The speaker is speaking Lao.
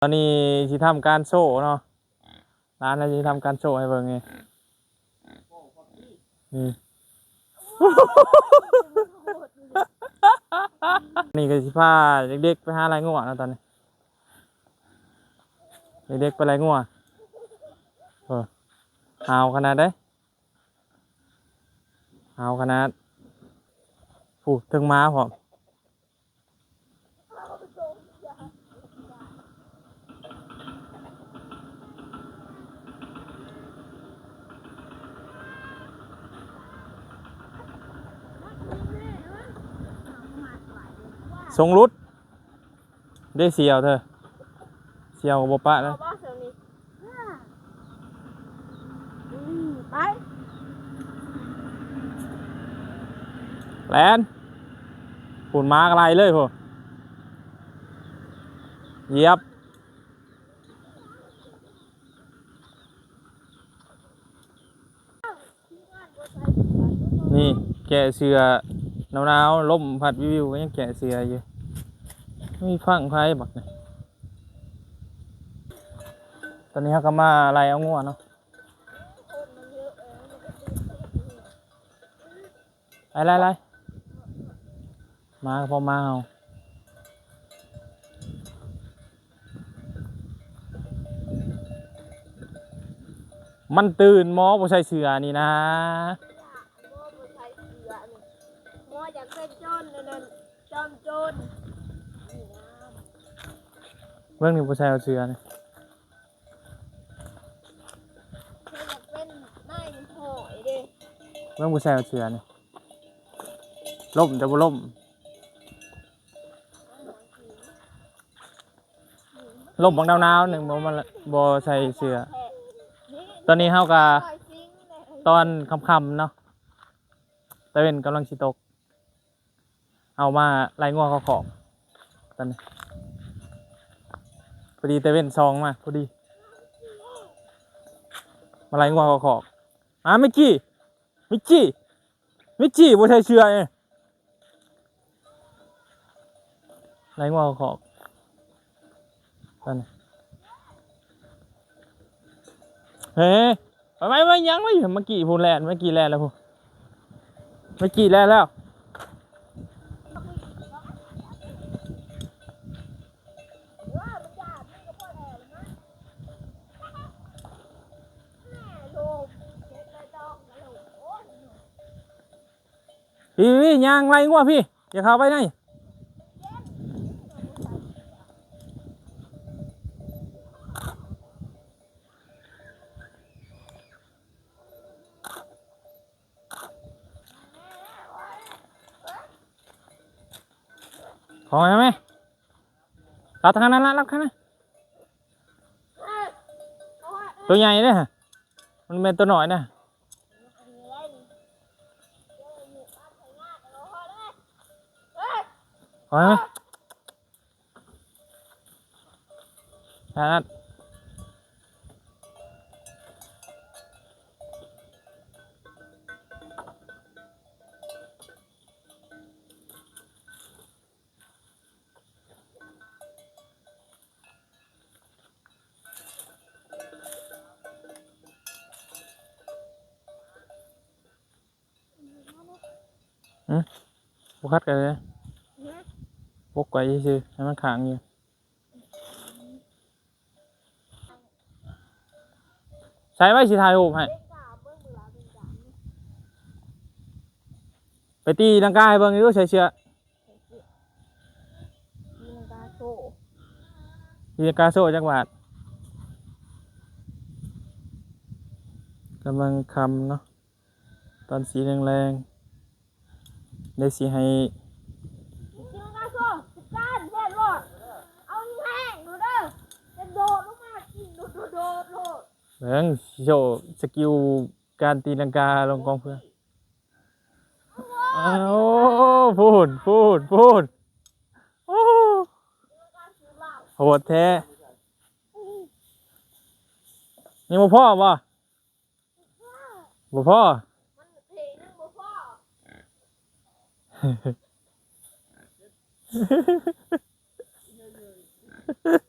ຕອນນີ້ຊິທຳການໂຊເນາະ ຫຼານລາວຊິທຳການໂຊໃຫ້ເບິ່ງນີ້ ນີ້ ນີ້ກໍຊິພາເດັກໆໄປຫາໄລ່ງົວເນາະຕອນນີ້ ເດັກໆໄປໄລ່ງົວ ເອີ ຫາວຂະໜາດໃດ ຫາວຂະໜາດ ຜູ້ເທິງໝາພ້ອມ. ສົ່ງຫຼຸດ ເດ້ ສ່ຽວເທີ ສ່ຽວກໍບໍ່ປະແລ້ວ ເອົາບໍ່ສ່ຽວນີ້ ອືມ ໄປ ແລ່ນ ພຸ້ນ ໝາກໍໄລ່ເລີຍພຸ້ນ ຢຽບ ນີ້ແກ້ເສື້ອໜາວໆ ລົມພັດວິວໆ ກໍຍັງແກ້ເສື້ອຢູ່ ມີຟັງໃຜບັກນີ້ ຕອນນີ້ເຮົາກໍມາໄລ່ເອົາງົວເນາະ ໄລ່ໆໆ ໝາກໍພໍໝາເຮົາ ມັນຕື່ນໝໍ ບໍ່ໃສ່ເສື້ອນີ້ນາ ໝໍ ບໍ່ໃສ່ເສື້ອນີ້ ໝໍຢາກເປັນໂຈນ ອັນນັ້ນ ຈອມໂຈນ ນີ້ນາ ເບິ່ງນີ້ ບໍ່ໃສ່ເສື້ອນີ້ ເພິ່ນຢາກເປັນນາຍຫ້ອຍເດ້ ເບິ່ງຜູ້ຊາຍເອົາເສື້ອນີ້ ລົ້ມແຕ່ບໍ່ລົ້ມ ລົມບັກໜາວໆ ໜຶ່ງບໍ່ມາ ບໍ່ໃສ່ເສື້ອ ຕອນນີ້ເຮົາກະຕອນຄ່ຳໆ ເນາະ ຕາເວັນກຳລັງຊິຕົກ. ເອົາມາໄລ່ງົວເຂົ້າຄອກ ຕອນນີ້ ພໍດີຕາເວັນສ່ອງມາພໍດີ ມາໄລ່ງົວເຂົ້າຄອກ ອາ ມິກກີ້ ມິກກີ້ ມິກກີ້ ບໍ່ໃສ່ເສື້ອນີ້ ໄລ່ງົວເຂົ້າຄອກ ຕອນນີ້ ເຮີ ໄປໄປໄປ ຍັງໄວ້ຢູ່ ເມື່ອກີ້ພຸ້ນແລ່ນ ເມື່ອກີ້ແລ່ນແລ້ວພຸ້ນ ເມື່ອກີ້ແລ່ນແລ້ວ ພີ້ໆ ຍ່າງໄລ່ງົວພີ້ ຢ່າເຂົ້າໄປໃນ. ຂໍໃຫ້ແມ່ ລັດທາງນັ້ນລະ ລັດທາງນັ້ນ ໂຕໃຫຍ່ເດ້ ມັນແມ່ນໂຕນ້ອຍນະ ຂໍໃຫ້ແມ່. ຫືມ ບໍ່ຂັດກັນເລີຍ ຫືມ ປົກໄວ້ຊື່ໆ ໃຫ້ມັນຄ້າງຢູ່ ໃສ່ໄວ້ ຊິຖ່າຍຮູບໃຫ້ ໄປຕີລັງກາໃຫ້ເບິ່ງດູ ໃສ່ເສື້ອ ຕີລັງກາໂຊ ຕີລັງກາໂຊຈັກບາດ ກຳລັງຄ່ຳເນາະ ຕອນສີແລງໆ ໄດ້ຊິໃຫ້ ເບິ່ງ ໂຊສະກິວການຕີລັງກາລົງກອງເຟືອງ ອ້າວ ພຸ້ນ ພຸ້ນ ພຸ້ນ ໂອ້ ໂຫດແທ້ ຍັງບໍ່ພໍບໍ່? ບໍ່ພໍ ມັນເພຍັງບໍ່ພໍ.